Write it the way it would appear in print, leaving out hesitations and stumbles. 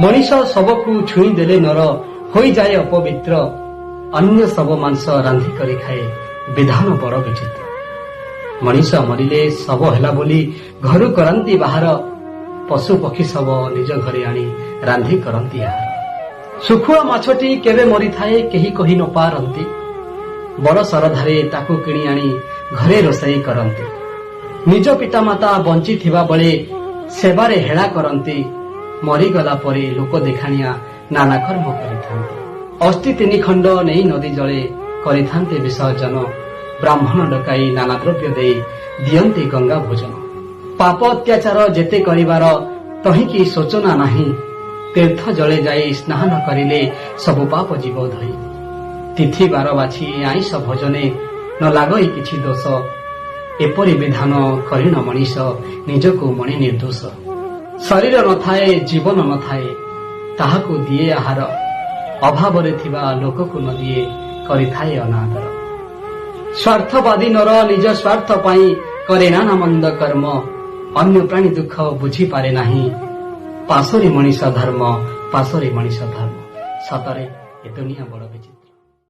ମଣିଷ ଶବକୁ ଛୁଇଁ ଦେଲେ ନର ହୋଇଯାଏ ଅପବିତ୍ର। ଅନ୍ୟ ଶବ ମାଂସ ରାନ୍ଧି କରି ଖାଏ, ବିଧାନ ବଡ଼ ବିଚିତ୍ର। ମଣିଷ ମରିଲେ ଶବ ହେଲା ବୋଲି ଘରୁ କରନ୍ତି ବାହାର। ପଶୁ ପକ୍ଷୀ ଶବ ନିଜ ଘରେ ଆଣି ରାନ୍ଧି କରନ୍ତି ଆହାର। ଶୁଖୁଆ ମାଛଟି କେବେ ମରିଥାଏ, କେହି କହି ନ ପାରନ୍ତି। ବଡ଼ ଶରଧାରେ ତାକୁ କିଣି ଆଣି ଘରେ ରୋଷେଇ କରନ୍ତି। ନିଜ ପିତାମାତା ବଞ୍ଚିଥିବା ବେଳେ ସେବାରେ ହେଳା କରନ୍ତି। ମରିଗଲା ପରେ ଲୋକ ଦେଖାଣିଆ ନାନା କର୍ମ କରିଥାନ୍ତି। ଅସ୍ଥି ତିନି ଖଣ୍ଡ ନେଇ ନଦୀ ଜଳେ କରିଥାନ୍ତି ବିସର୍ଜନ। ବ୍ରାହ୍ମଣ ଡକାଇ ନାନା ଦ୍ରବ୍ୟ ଦେଇ ଦିଅନ୍ତି ଗଙ୍ଗା ଭୋଜନ। ପାପ ଅତ୍ୟାଚାର ଯେତେ କରିବାର, ତହିଁକି ଶୋଚନା ନାହିଁ। ତୀର୍ଥ ଜଳେ ଯାଇ ସ୍ନାନ କରିଲେ ସବୁ ପାପ ଯିବ ଧୋଇ। ତିଥି ବାର ବାଛି ଆଇଁଷ ଭୋଜନେ ନ ଲାଗଇ କିଛି ଦୋଷ। ଏପରି ବିଧାନ କରିଣ ମଣିଷ ନିଜକୁ ମଣି ନିର୍ଦ୍ଦୋଷ। ଶରୀର ନଥାଏ, ଜୀବନ ନଥାଏ, ତାହାକୁ ଦିଏ ଆହାର। ଅଭାବରେ ଥିବା ଲୋକକୁ ନ ଦିଏ, କରିଥାଏ ଅନାଦର। ସ୍ୱାର୍ଥବାଦୀ ନର ନିଜ ସ୍ୱାର୍ଥ ପାଇଁ କରେ ନାନା ମନ୍ଦ କର୍ମ। ଅନ୍ୟ ପ୍ରାଣୀ ଦୁଃଖ ବୁଝିପାରେ ନାହିଁ। ପାଶୋରି ମଣିଷ ଧର୍ମ, ପାଶୋରି ମଣିଷ ଧର୍ମ। ସତରେ ଏ ଦୁନିଆ ବଡ଼ ବିଚିତ୍ର।